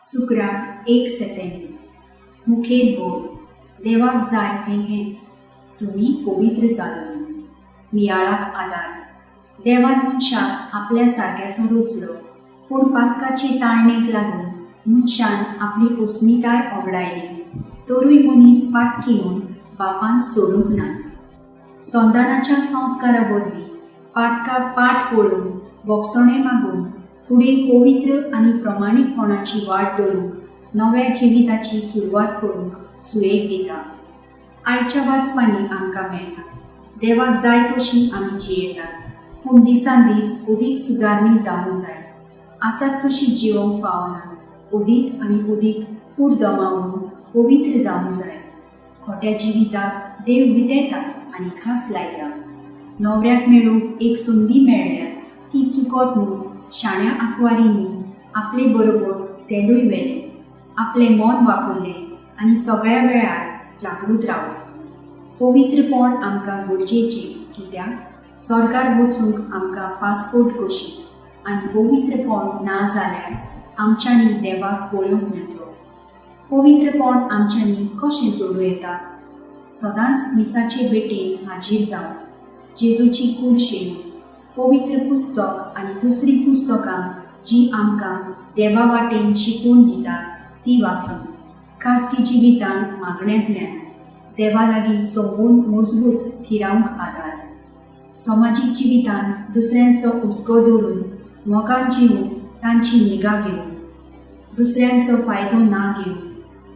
शुक्रार एक सेतेंब्र. मुखेल बोल, देवाक जाय तें हेंच, तुमी पवित्र जालोली. नियाळाक आदार. देवान मनशाक आपल्या सारक्याचो रचलो, पूण पातकाचे ताळणेक लागून मनशान आपली अस्मिताय ओगडायली. तरूय मनीस पातकी म्हूण बापान सोडूंक ना. संतानाच्या संस्कारा वरवीं पातकाक पाठ पळोवन भोगसणें मागून फुडें पवित्र आनी प्रमाणीकपणाची वाट धरूंक नव्या जिविताची सुरवात करूंक सुयेग दिता. आयच्या वाचपांनी आमकां मेळटा, देवाक जाय तशी आमी जियेतात, पूण दिसान दीस अदीक सुदारणी जावंक जाय. आसात तशी जिवंक फावना, अदीक आनी अदीक कूड दमावून पवित्र जावंक जाय. खोट्या जिविताक देव विटेता आनी खास लायता. न्हवऱ्याक मेळूंक एक संदी मेळ्ळ्यार ती चुकत म्हूण शाण्या आंकवारींनी आपले बरोबर तेलूय व्हेलें, आपलें मन वापरलें आनी सगळ्या वेळार जागृत रावलें. पवित्रपण आमकां गरजेचें, कित्याक स्वर्गार वचूंक आमकां पासपोर्ट कशी आनी पवित्रपण ना जाल्यार आमच्यांनी देवाक पळोवंक नजो. पवित्रपण आमच्यांनी कशें जोडूं येता? सदांच मिसाचे भेटेन हाजीर जावन, जेजूची कूड शेवून, पवित्र पुस्तक आनी दुसरीं पुस्तकां जीं आमकां देवा वाटेन शिकोवन दितात ती वाचून, खाजगी जिवितान मागण्यांतल्यान देवा लागीं सोंपून मजबूत थिरावंक आदार. समाजीक जिवितान दुसऱ्यांचो हुस्को धरून मोगान जिवून तांची निगा घेवन, दुसऱ्यांचो फायदो ना घेवन,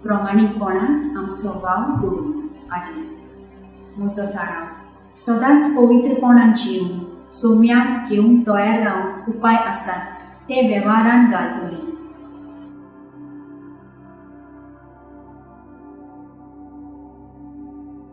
प्रमाणीकपणान आमचो वावर करून आदी. म्हजो थाराव: सदांच पवित्रपणान जिवन सोम्याक घेवंक तयार रावंक उपाय आसात ते वेव्हारान घालतली.